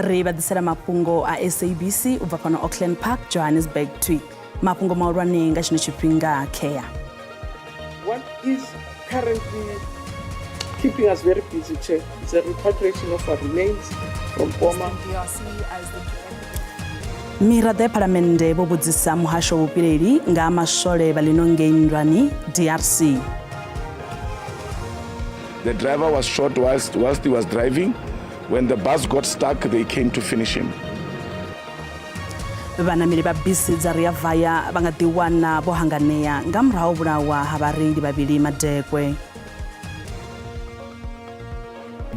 Ri vha ḓisela mafhungo a SABC u bva fhano Auckland Park, Johannesburg twi. Mafhungo mahulwane nga tshino tshifhinga khea. What is currently keeping us very busy, Chair, is the repatriation of our remains from Goma. Miraḓo ya Phalamennde vho vhudzisa muhasho wa vhupileli nga ha maswole vha ḽino ngei nndwani DRC. The driver was shot whilst he was driving. When the bus got stuck, they came to finish him. Vhanameli vha bisi dza Rea Vaya vha nga ḓiwana vho hanganea nga murahu vhulawa ha vhareili vhavhili Madekwe.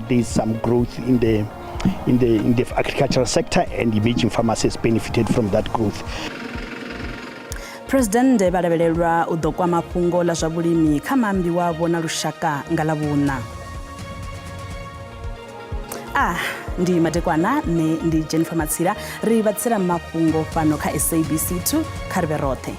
There's some growth in the agricultural sector, and emerging farmers has benefited from that growth. Phresidennde vha lavhelelwa u ḓo kwama fhungo ḽa zwa vhulimi kha maambi wavho na lushaka nga Ḽavhuṋa. A ndi madekwana, nṋe ndi Jennifer Matsila, ri vha tsela mafhungo fhano kha SABC 2 kha ri vhe roṱhe.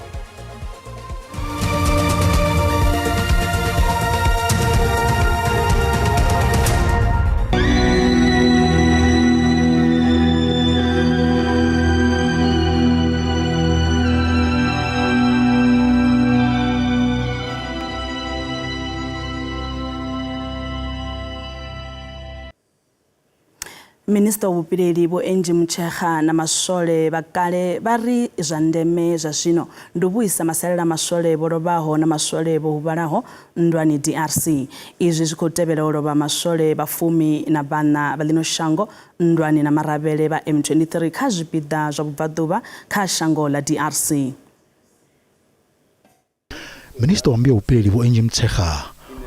Minisiṱa wa vhupileli Vho Angie Motshekga na maswole vha kale vha ri zwa ndeme zwa zwino ndi u vhuisa masalela a maswole vho lovhaho na maswole vho huvhalaho nndwani DRC. Izwi zwi khou tevhela u lovha maswole vha 14 vha ḽino shango nndwani na maravhele vha M23 kha zwipiḓa zwa vhubvaḓuvha kha shango ḽa DRC. Minisiṱa wa Mmbi ya Vhupileli Vho Angie Motshekga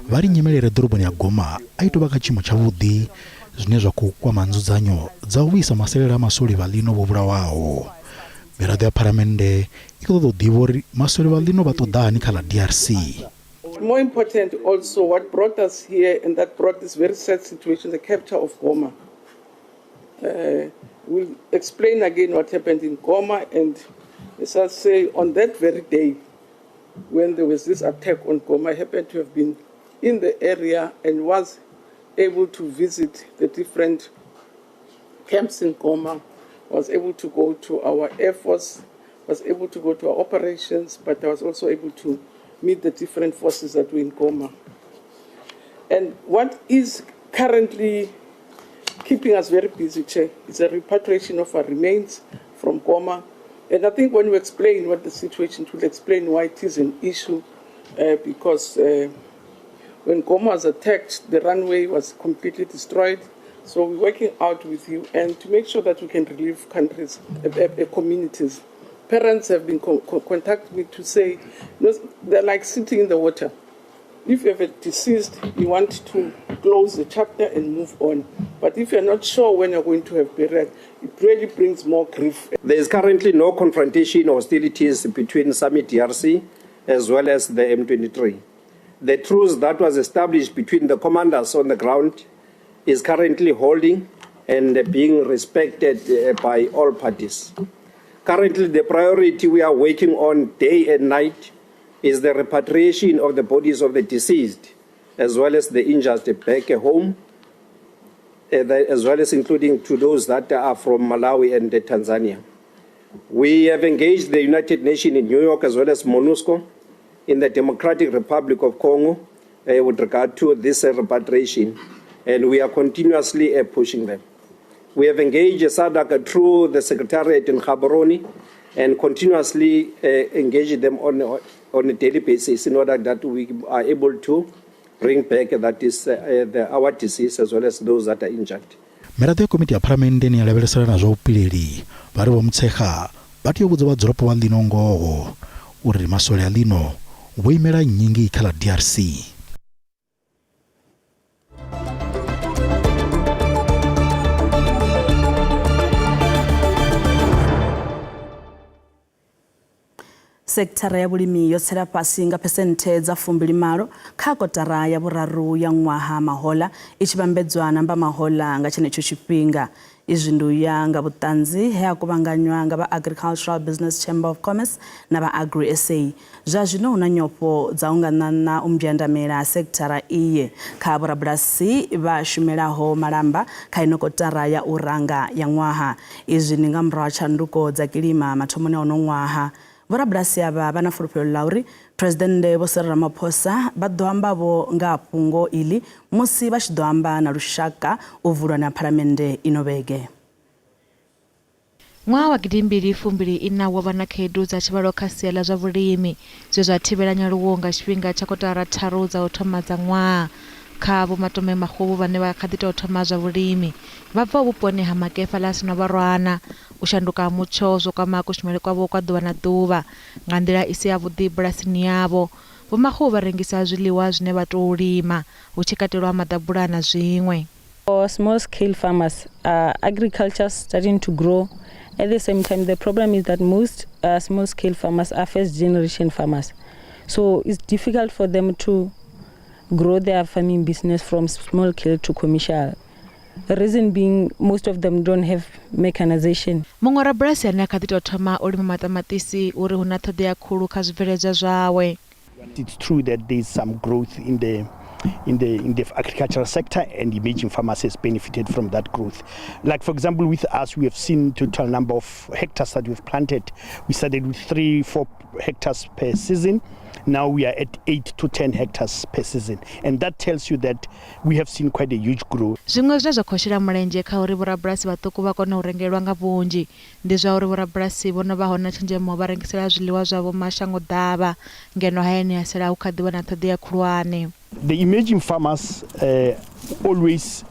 vha ri nyimele i re ḓoroboni ya Goma a i tou vha kha tshiimo tshavhuḓi zwine zwa khou kwama nzudzanyo dza u vhuisa masalela a maswole vha ḽino vho vhulawaho. Miraḓo ya Phalamennde i khou ṱoḓa u ḓivha uri maswole vha ḽino vha ṱoḓani kha ḽa DRC. More important also, what brought us here and that brought this very sad situation, the capture of Goma. We'll explain again what happened in Goma, and as I say, on that very day, when there was this attack on Goma, I happened to have been in the area and was able to visit the different camps in Goma, was able to go to our Air Force, was able to go to our operations, but I was also able to meet the different forces that were in Goma. And what is currently keeping us very busy, Chair, is the repatriation of our remains from Goma. And I think when we explain what the situation, it will explain why it is an issue, because when Goma was attacked, the runway was completely destroyed. So we're working out with you and to make sure that we can relieve countries, communities. Parents have been contacting me to say, they're like sitting in the water. If you have a deceased, you want to close the chapter and move on. But if you're not sure when you're going to have burial, it really brings more grief. There is currently no confrontation or hostilities between SAMIDRC as well as the M23. The truce that was established between the commanders on the ground is currently holding and being respected by all parties. Currently, the priority we are working on day and night is the repatriation of the bodies of the deceased as well as the injured back home, as well as including to those that are from Malawi and Tanzania. We have engaged the United Nations in New York as well as MONUSCO in the Democratic Republic of Congo with regard to this repatriation, and we are continuously pushing them. We have engaged SADC through the Secretariat in Gaborone and continuously engage them on a daily basis in order that we are able to bring back that is our deceased as well as those that are injured. Miraḓo ya komiti ya phalamennde ine ya lavhelesana na zwa vhupileli vha ri Vho Motshekga vha tea u vhudza vhadzulapo vha ḽino ngoho uri maswole a ḽino vho imela nnyi ngei kha ḽa DRC. Sekithara ya vhulimi yo tsela fhasi nga phesenthe dza 20 kha kotara ya vhuraru ya ṅwaha mahola i tshi vhambedzwa na mbamahola nga tshenetsho tshifhinga. Izwi ndi u ya nga vhuṱanzi he ha kuvhanganywa nga vha Agricultural Business Chamber of Commerce na vha Agri SA. Zwa zwino hu na nyofho dza u nga ṋaṋa u mbwandamela ha sekithara iyi kha vhorabulasi vha shumelaho malamba kha ino kotara ya u ranga ya ṅwaha. Izwi ndi nga murahu ha tshanduko dza kilima mathomoni a uno ṅwaha. Vhorabulasi avha vha na fulufhelo ḽa uri Phresidennde Vho Cyril Ramaphosa vha ḓo amba-vho nga ha fhungo iḽi musi vha tshi ḓo amba na lushaka u vulwa ha Phalamennde ino vhege. Ṅwaha wa 2024 wo vha na khaedu dza tshivhalo kha sia ḽa zwa vhulimi, zwe zwa thivhela nyaluwo nga tshifhinga tsha kotara tharu dza u thoma dza ṅwaha. Kha Vho Matome Makhubu vhane vha kha ḓi tou thoma zwa vhulimi, vha bvaho vhuponi ha Makefa ḽa Sinobarwana, u shanduka ha mutsho zwo kwama kushumele kwavho kwa ḓuvha na ḓuvha nga nḓila i si yavhuḓi bulasini yavho. Vho Makhubu vha rengisa zwiḽiwa zwine vha tou lima, hu tshi katelwa maḓabula na zwiṅwe. For small scale farmers, agriculture is starting to grow. At the same time, the problem is that most small scale farmers are first generation farmers. So it's difficult for them to grow their farming business from small scale to commercial. The reason being, most of them don't have mechanization. Muṅwe rabulasi ane a kha ḓi tou thoma u lima maṱamaṱisi uri hu na ṱhoḓea khulu kha zwibveledzwa zwawe. It's true that there is some growth in the agricultural sector, and emerging farmers has benefited from that growth. Like, for example, with us, we have seen total number of hectares that we've planted. We started with 3, 4 hectares per season. Now we are at 8 to 10 hectares per season. And that tells you that we have seen quite a huge growth. Zwiṅwe zwine zwa khou shela mulenzhe kha uri vhorabulasi vhaṱuku vha kone u rengelwa nga vhunzhi ndi zwa uri vhorabulasi vho no vha hone tshenzhemo vha rengisela zwiḽiwa zwavho mashango ḓavha ngeno hayani ha sala hu kha ḓi vha na ṱhoḓea khulwane. The emerging farmers always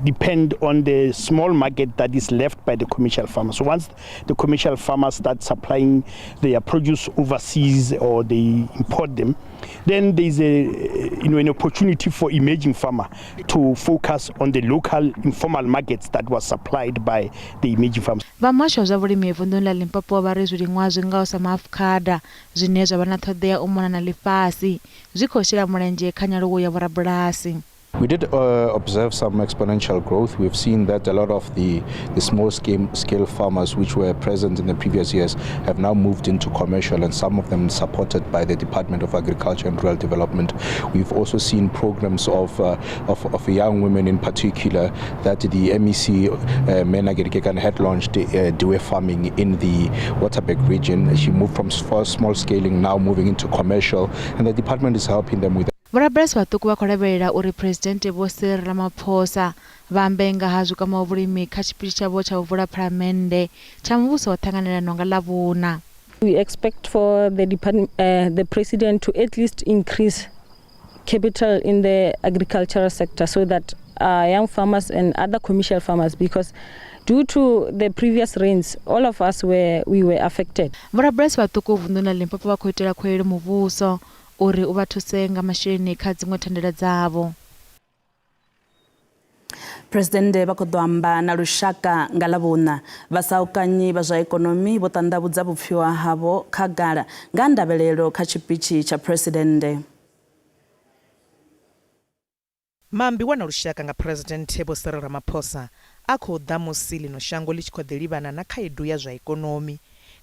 depend on the small market that is left by the commercial farmers. So once the commercial farmers start supplying their produce overseas or they import them, then there is a you know an opportunity for emerging farmer to focus on the local informal markets that was supplied by the emerging farmers. Vha muhasho wa zwa vhulimi vunḓuni ḽa Limpopo vha ri zwiliṅwa zwi ngaho sa maafukhada zwine zwa vha na ṱhoḓea u mona na ḽifhasi zwi khou shela mulenzhe kha nyaluwo ya vhorabulasi. We did observe some exponential growth. We've seen that a lot of the small scale farmers which were present in the previous years have now moved into commercial, and some of them supported by the Department of Agriculture and Rural Development. We've also seen programs of young women in particular that the MEC Mena Kerekang had launched Dewey farming in the Waterberg region. She moved from small scaling, now moving into commercial, and the department is helping them with Vhorabulasi vhaṱuku vha khou lavhelela uri Phresidennde Vho Cyril Ramaphosa vha ambe nga ha zwi kwamaho vhulimi kha tshipitshi tshavho tsha u vula Phalamennde tsha muvhuso wa ṱhanganelano nga Ḽavhuṋa. We expect for the president to at least increase capital in the agricultural sector so that young farmers and other commercial farmers, because due to the previous rains, all of us were affected. Vhorabulasi vhaṱuku vunḓuni ḽa Limpopo vha khou itela khuwelelo muvhuso uri u vha thuse nga masheleni kha dziṅwe thandela dzavho. Phresidennde vha khou ḓo amba na lushaka nga Ḽavhuṋa. Vhasaukanyi vha zwa ikonomi vho ṱanḓavhudza vhupfiwa havho khagala nga ndavhelelo kha tshipitshi tsha Phresidennde. Maambiwa na lushaka nga Phresidennde Vho Cyril Ramaphosa a khou ḓa musi ḽino shango ḽi tshi khou ḓi livhana na khaedu ya zwa ikonomi.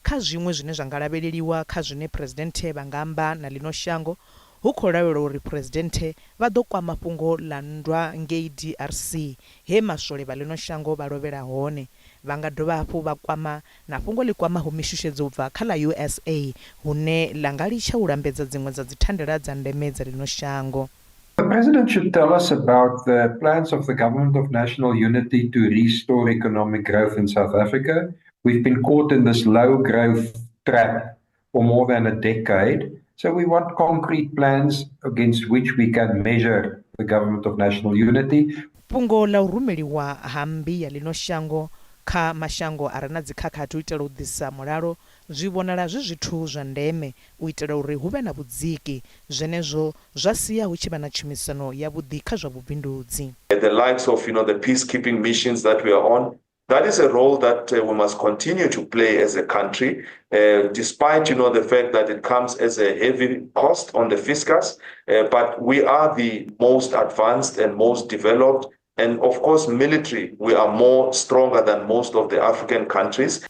Kha zwiṅwe zwine zwa nga lavheleliwa kha zwine Phresidennde vha nga amba na ḽino shango, hu khou lavhelelwa uri Phresidennde vha ḓo kwama fhungo ḽa nndwa ngei DRC he maswole vha ḽino shango vha lovhela hone. Vha nga dovha hafhu vha kwama na fhungo ḽi kwamaho mishushedzo u bva kha ḽa USA hune ḽa nga litsha u lambedza dziṅwe dza dzithandela dza ndeme dza ḽino shango. The president should tell us about the plans of the government of national unity to restore economic growth in South Africa. We've been caught in this low growth trap for more than a decade. So we want concrete plans against which we can measure the government of national unity. Fhungo ḽa u rumeliwa ha mmbi ya ḽino shango kha mashango a re na dzikhakhathi u itela u ḓisa mulalo zwi vhonala zwi zwithu zwa ndeme u itela uri hu vhe na vhudziki, zwenezwo zwa sia hu tshi vha na tshumisano yavhuḓi kha zwa vhubindudzi. The likes of the peacekeeping missions that we are on. That is a role that we must continue to play as a country, despite, you know, the fact that it comes as a heavy cost on the fiscus. But we are the most advanced and most developed. And of course, military, we are more stronger than most of the African countries.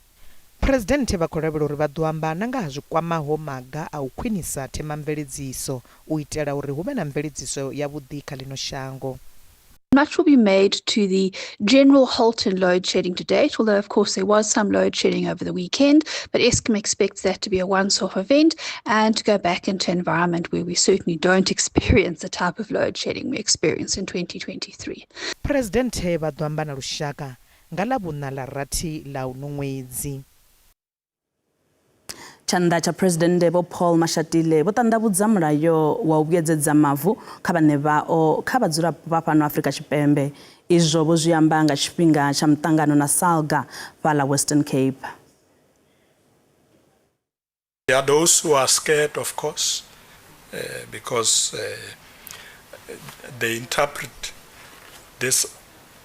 Phresidennde vha khou lavhelela uri vha ḓo amba na nga ha zwi kwamaho maga a u khwinisa themamveledziso u itela uri hu vhe na mveledziso yavhuḓi kha ḽino shango. Much will be made to the general halt in load shedding to date, although of course there was some load shedding over the weekend, but Eskom expects that to be a once-off event and to go back into an environment where we certainly don't experience the type of load shedding we experienced in 2023. Phresidennde vha ḓo amba na lushaka nga Ḽavhuṋa ḽa rathi ḽa uno ṅwedzi. Tshanḓa tsha Phresidennde Vho Paul Mashatile vho ṱanḓavhudza mulayo wa u vhuyedzedza mavu kha vhaṋe vhao kha vhadzulapo vha fhano Afrika Tshipembe. Izwo vho zwi amba nga tshifhinga tsha muṱangano na SALGA fhaḽa Western Cape. There are those who are scared, of course, because they interpret this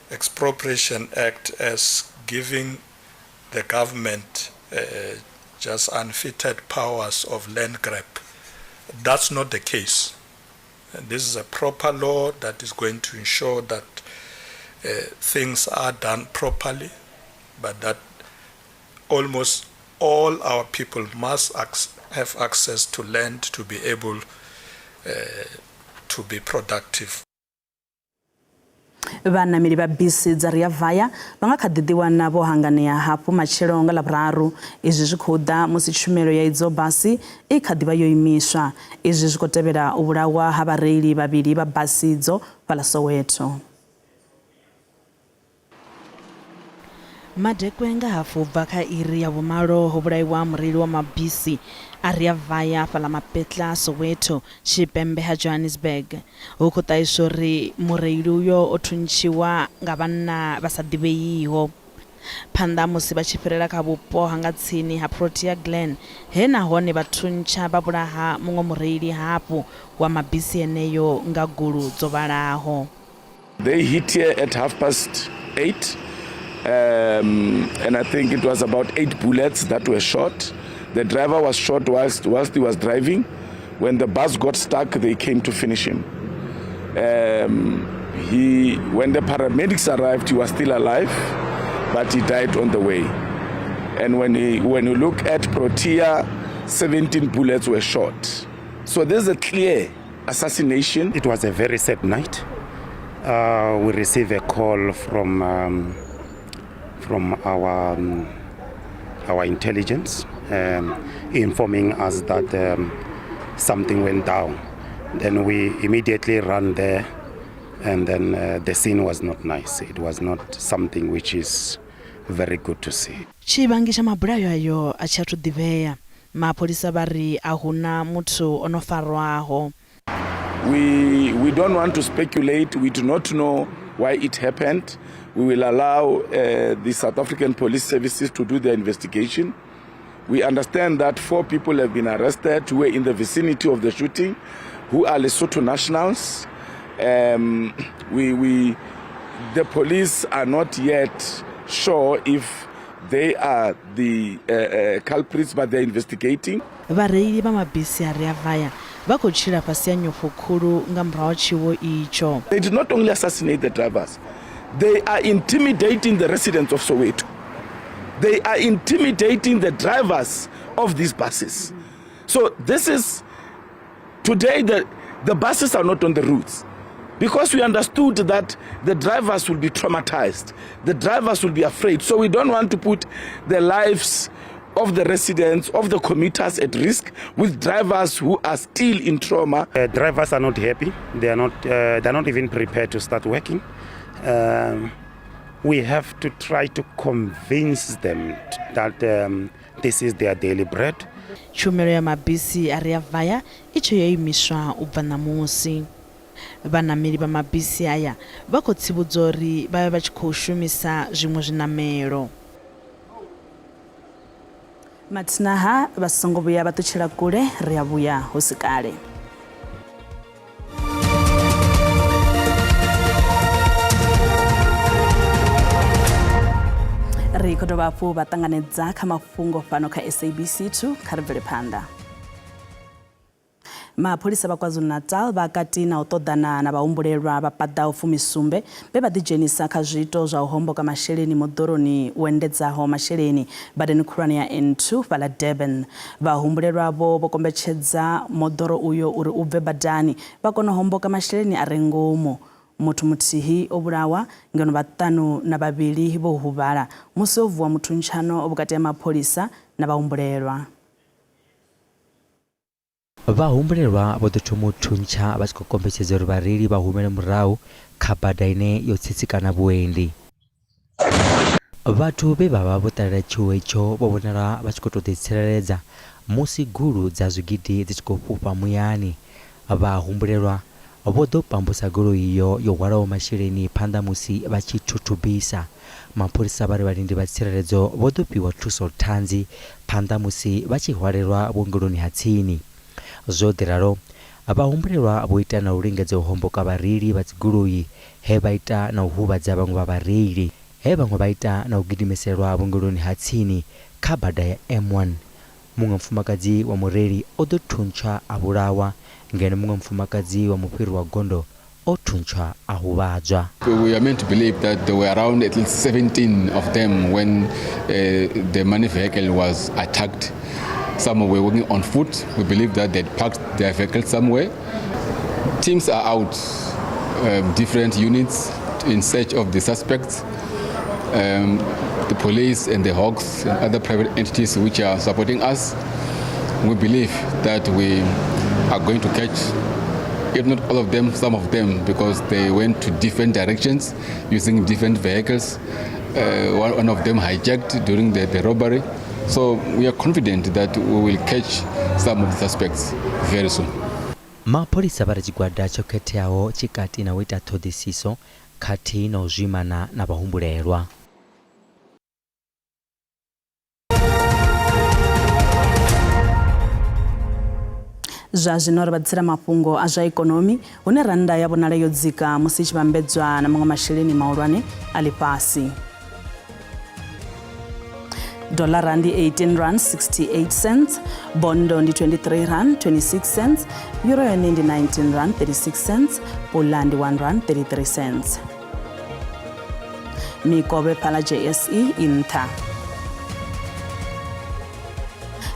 Expropriation Act as giving the government just unfettered powers of land grab. That's not the case. And this is a proper law that is going to ensure that things are done properly, but that almost all our people must have access to land to be able to be productive. Vhanameli vha bisi dza Rea Vaya vha nga kha ḓi ḓiwana vho hanganea hafhu matshelo nga Ḽavhuraru. Izwi zwi khou ḓa musi tshumelo ya idzo basi i kha ḓi vha yo imiswa. Izwi zwi khou tevhela u vhulawa ha vhareili vhavhili vha basi idzo fhaḽa Soweto. Madekwe nga hafu u bva kha iri ya vhumalo ho vhulaiwa mureili wa mabisi a Rea Vaya fhaḽa Mapetla, Soweto, tshipembe ha Johannesburg. Hu khou ṱahiswa uri mureili uyo o thuntshiwa nga vhanna vha sa ḓivheiho. Phanḓa ha musi vha tshi fhirela kha vhupo ha nga tsini ha Protea Glen he nahone vha thuntsha vha vhulaha muṅwe mureili hafhu wa mabisi heneyo nga gulu dzo vhalaho. They hit here at 8:30, and I think it was about 8 bullets that were shot. The driver was shot whilst he was driving. When the bus got stuck, they came to finish him. When the paramedics arrived, he was still alive, but he died on the way. And when you look at Protea, 17 bullets were shot. So there's a clear assassination. It was a very sad night. We received a call from our intelligence informing us that something went down. Then we immediately ran there, and then the scene was not nice. It was not something which is very good to see. Tshivhangi tsha mabulayo ayo a tshi athu ḓivhea. Mapholisa vha ri a huna muthu o no farwaho. We don't want to speculate. We do not know why it happened. We will allow the South African Police Services to do their investigation. We understand that 4 people have been arrested who were in the vicinity of the shooting, who are Lesotho nationals. The police are not yet sure if they are the culprits, but they're investigating. Vhareili vha mabisi a Rea Vaya vha khou tshila fhasi ha nyofho khulu nga murahu ha tshiwo itsho. They did not only assassinate the drivers, they are intimidating the residents of Soweto. They are intimidating the drivers of these buses. So this is, today the buses are not on the routes because we understood that the drivers will be traumatized, the drivers will be afraid. So we don't want to put the lives of the residents, of the commuters at risk with drivers who are still in trauma. Drivers are not happy. They are not, they're not even prepared to start working. We have to try to convince them that this is their daily bread. Tshumelo ya mabisi a Rea Vaya i tshe yo imiswa u bva ṋamusi. Vhanameli vha mabisi aya vha khou tsivhudzwa uri vha vhe vha tshi khou shumisa zwiṅwe zwiṋamelo. Mathinaha vha songo vhuya vha ṱutshela kule, ri a vhuya hu si kale. Ri khou dovha hafhu vha ṱanganedza kha mafhungo fhano kha SABC 2 kha ri bvele phanḓa. Mapholisa vha KwaZulu-Natal vha kati na u ṱoḓana na vhahumbulelwa vha paḓaho 17 vhe vha ḓidzhenisa kha zwiito zwa u homboka masheleni moḓoroni u endedzaho masheleni badani khulwane ya N2 fhaḽa Durban. Vhahumbulelwa avho vho kombetshedza moḓoro uyo uri u bve badani vha kona u homboka masheleni a re ngomu. Muthu muthihi o vhulawa ngeno vhaṱanu na vhavhili vho huvhala musi ho vuwa muthuntshano vhukati ha mapholisa na vhahumbulelwa. Vhahumbulelwa vho ḓo thoma u thuntsha vha tshi khou kombetshedza uri vhareili vha humele murahu kha bada ine yo tsitsikana vhuendi. Vhathu vhe vha vha vho ṱalela tshiwo itsho vho vhonala vha tshi khou tou ḓitsireledza musi gulu dza zwigidi dzi tshi khou fhufha muyani. Vhahumbulelwa vho ḓo pambusa goloi iyo yo hwalaho masheleni phanḓa musi vha tshi thuthubisa. Mapholisa vha ri vhalindi vha tsireledzo vho ḓo fhiwa thuso ṱhanzi phanḓa musi vha tshi hwalelwa vhuongeloni ha tsini. Zwo ḓi ralo, vhahumbulelwa vho ita na u lingedza u homboka vhareili vha dzigoloi he vha ita na u huvhadza vhaṅwe vha vhareili, he vhaṅwe vha ita na u gidimiselwa vhuongeloni ha tsini kha bada ya M1. Muṅwe mufumakadzi wa mureili o ḓo thuntshwa a vhulawa, ngeno muṅwe mufumakadzi wa mufhiri wa gondo o thuntshwa a huvhadzwa. We are meant to believe that there were around at least 17 of them when the money vehicle was attacked. Some were working on foot. We believe that they parked their vehicle somewhere. Teams are out, different units in search of the suspects. The police and the Hawks and other private entities which are supporting us. We believe that we are going to catch, if not all of them, some of them, because they went to different directions using different vehicles. One of them hijacked during the robbery. So we are confident that we will catch some of the suspects very soon. Mapholisa vha ri tshigwada tsho khetheaho tshi kati na u ita ṱhoḓisiso khathihi na u zwimana na vhahumbulelwa. Zwa zwino ri vha ḓisela mafhungo a zwa ikonomi hune rannda ya vhonala yo dzika musi i tshi vhambedzwa na maṅwe masheleni mahulwane a ḽifhasi. Dollara ndi 18 rand 68 cents, bondo ndi 23 rand 26 cents, euro yone ndi 19 rand 36 cents, pula ndi 1 rand 33 cents. Mikovhe fhaḽa JSE i nṱha.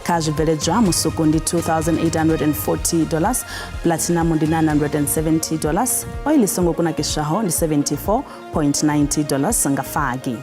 Kha zwibveledzwa musuku ndi 2840 dollars, platinum ndi 970 dollars, oil i songo kunakiswaho ndi 74.90 dollars nga fagi.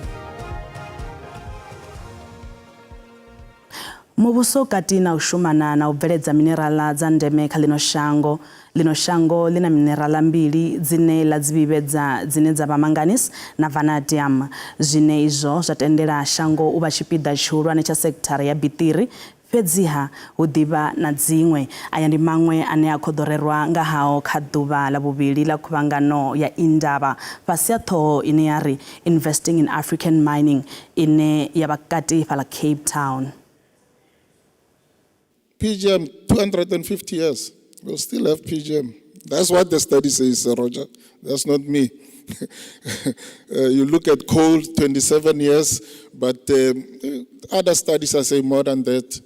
Muvhuso kati na u shumana na u bveledza minerala dza ndeme kha ḽino shango. Ḽino shango ḽi na minerala mbili dzine ḽa dzi vhivhedza dzine dza vha manganese na vanadium, zwine izwo zwa tendela shango u vha tshipiḓa tshihulwane tsha sekithara ya biṱiri. Fhedziha, hu ḓi vha na dziṅwe. Aya ndi maṅwe ane a khou ḓo rerwa nga hao kha ḓuvha ḽa vhuvhili ḽa khuvhangano ya Indaba fhasi ha ṱhoho ine ya ri Investing in African Mining ine ya vha kati fhaḽa Cape Town. PGM, 250 years, we'll still have PGM. That's what the study says, Sir Roger. That's not me. You look at coal, 27 years, but other studies are saying more than that.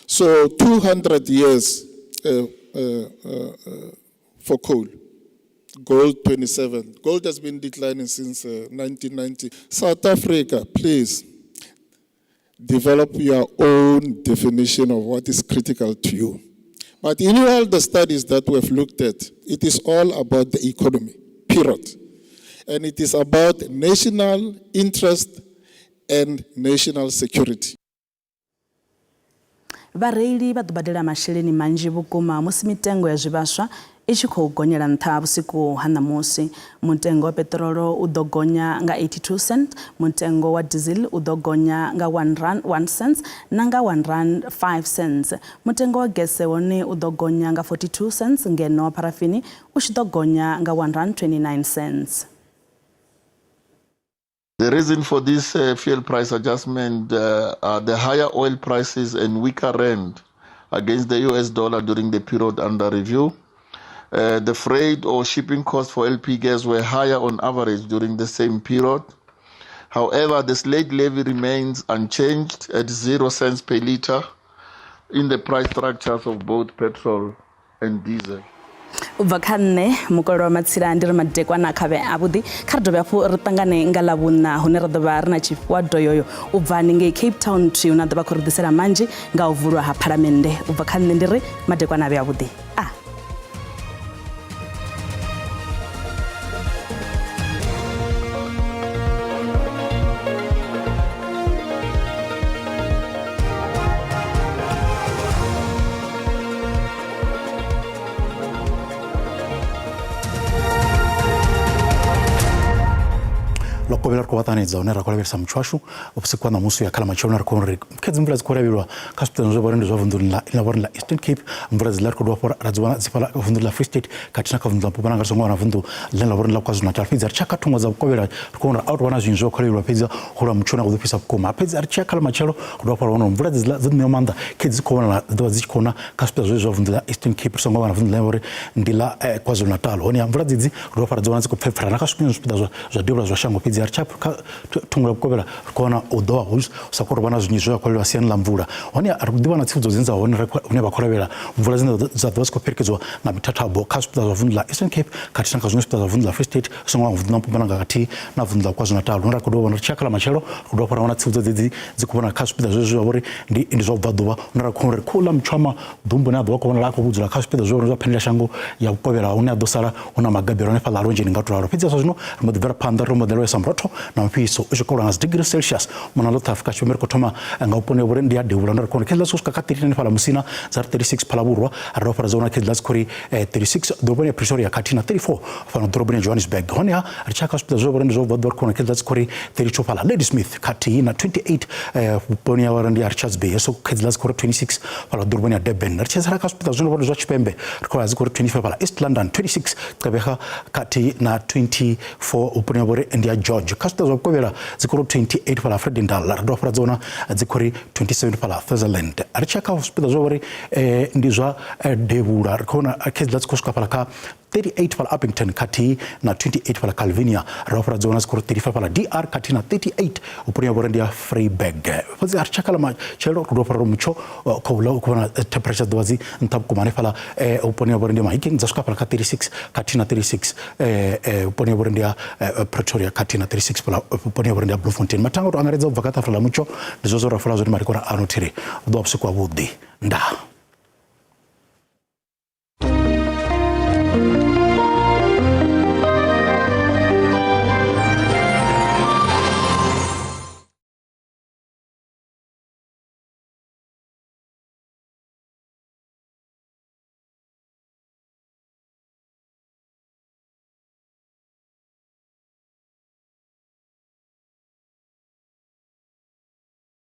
So 200 years for coal. Gold, 27. Gold has been declining since 1990. South Africa, please develop your own definition of what is critical to you. But in all the studies that we've looked at, it is all about the economy, period. And it is about national interest and national security. Vhareili vha ḓo badela masheleni manzhi vhukuma musi mitengo ya zwivhaswa i tshi khou gonyela nṱha vhusiku ha ṋamusi. Mutengo wa peṱirolo u ḓo gonya nga 82 cent, mutengo wa diesel u ḓo gonya nga 1 rand 1 cents na nga 1 rand 5 cents. Mutengo wa gese wone u ḓo gonya nga 42 cents ngeno wa pharafini u tshi ḓo gonya nga 1 rand 29 cents. The reason for this fuel price adjustment are the higher oil prices and weaker rand against the US dollar during the period under review. The freight or shipping costs for LP gas were higher on average during the same period. However, the slate levy remains unchanged at 0 cents per litre in the price structures of both petrol and diesel. U bva kha nṋe mukololo wa matsila ndi ri madekwana kha vhe avhuḓi kha ri dovhe hafhu ri ṱangane nga ḽavhuṋa hune ra ḓo vha ri na tshifhiwa doyoyo u bva haningei Cape Town thwi hune a ḓo vha khou ri ḓisela manzhi nga u vulwa ha phalamennde u bva kha nṋe ndi ri madekwana a vhe avhuḓi a ḽo kovhela ri khou vha ṱanganedza hune ra khou lavhelesa mutsho washu vhusiku ha ṋamusi ya kha ḽa matshelo ri khou ri khedzi mvula dzi khou lavhelelwa kha zwipiḓa zwa vhori ndi zwa vunḓuni ḽa ḽa vhori ḽa Eastern Cape mvula dzi ḽa ri khou dovha hafhu ra dzi wana dzi fhaḽa vunḓuni ḽa Free State khathihi na kha vunḓu ḽa Mpumalanga ri songo wana vunḓu ḽine ḽa vhori ḽa KwaZulu Natal fhedzi ri tshi ya kha thungo dza vhukovhela ri khou wana uri a hu tou vha na zwinzhi zwo khou lavhelelwa fhedzi houḽa mutsho une wa khou ḓo fhisa vhukuma fhedzi ri tshi ya kha ḽa matshelo ri dovha hafhu ra wana uri mvula dzi dzo ṋewa maanḓa khedzi dzi khou vhonala dzi ḓovha dzi tshi khou na kha zwipiḓa zwezwi zwa vunḓu ḽa Eastern Cape ri songo vha na vunḓu ḽine uri ndi ḽa KwaZulu Natal hone mvula dzedzi ri dovha hafhu ra dzi wana dzi khou pfepfela na kha zwiṅwe zwipiḓa zwa devhula zwa shango fhedzi ri tshi ya kha thungo ya vhukovhela ri khou wana u ḓovha hu sa khou tou vha na zwinzhi zwe zwa khou lavhelelwa siani ḽa mvula hone ri ḓi vha na tsivhudzo dzine dza hone hune vha khou lavhelela mvula dzine dza ḓovha dzi khou fhelekedziwa nga mithathabo kha zwipiḓa zwa vunḓu ḽa Eastern Cape khathihi na kha zwiṅwe zwipiḓa zwa vunḓu ḽa Free State ri songo vunḓu ḽa Mpumalanga khathihi na vunḓu ḽa KwaZulu Natal hune ra khou dovha vhona ri tshi ya kha ḽa matshelo ri dovha hafhu ra wana tsivhudzo dzedzi dzi khou vhonala kha zwipiḓa zwezwi zwa vhori ndi ndi zwa vhubvaḓuvha hune ra khou uri khouḽa mutshwama ḓumbu une a ḓo vha khou vhonala a khou vhudzula kha zwipiḓa zwe zwa phendela shango ya vhukovhela hune a ḓo sala hu na magabelo hanefhaḽa lwanzheni nga to ralo fhedzi zwa zwino ri mbo ḓi bvela phanḓa ri mbo ḓi lavhelesa murotho na mufhiso u tshi khou nga dzi degree celsius mona ḽoṱhe Afrika Tshipembe ri khou thoma nga vhuponi vhori ndi ya devhula ndo ri khou khedziḽa swika kha 39 fhaḽa Musina dza ri 36 Phalavhurwa ra dovha fara dza wana khedziḽa dzi khou ri 36 ḓoroboni ya Pretoria khathihi na 34 fhano ḓoroboni ya Johannesburg honeha ri tshi ya kha zwipiḓa zwe vhori ndi zwa vhubvaḓuvha ri khou wana khedziḽa dzi khou ri 32 fhaḽa Ladysmith khathihi na 28 vhuponi ya vhori ndi ya Richards Bay so khedziḽa dzi khou ri 26 fhaḽa ḓoroboni ya Durban ri tshi sala kha zwipiḓa zwine vhori ndi zwa tshipembe ri khou wana dzi khou ri 25 fhaḽa East London 26 Gqeberha khathihi na 24 vhuponi ha vhori ndi ya George kha zwipiḓa zwa vhukovhela dzi khou ri 28 fhaḽa Vredendal ra dovha fhara dzi wana dzi khou ri 27 fhaḽa Sutherland ri tshi ya kha zwipiḓa zwa vhori ndi zwa devhula ri khou vhona khedziḽa dzi khou swika fhaḽa kha 38 fhaḽa Upington khathihi na 28 fhaḽa Calvinia ra dovha fhara dzi wana dzi khou ri 35 fhaḽa DR khathihi na 38 vhuponi ha vhori ndi ya Vryburg fhedzi a ri tshaka ḽa matshelo ri dovha fhara mutsho khou ḽa u khou vhona temperature ḓovha dzi nṱha vhukuma hanefhaḽa vhuponi ha vhori ndi Mahikeng dza swika fhaḽa kha 36 khathihi na 36 vhuponi ha vhori ndi ya Pretoria khathihi na 36 fhaḽa vhuponi ha vhori ndi ya Bloemfontein mathanga u to angaredza u bva kha ṱafula ḽa mutsho ndi zwezwo ra fula zwone marikona ano thiri hu ḓo vha vhusiku havhuḓi ndaa.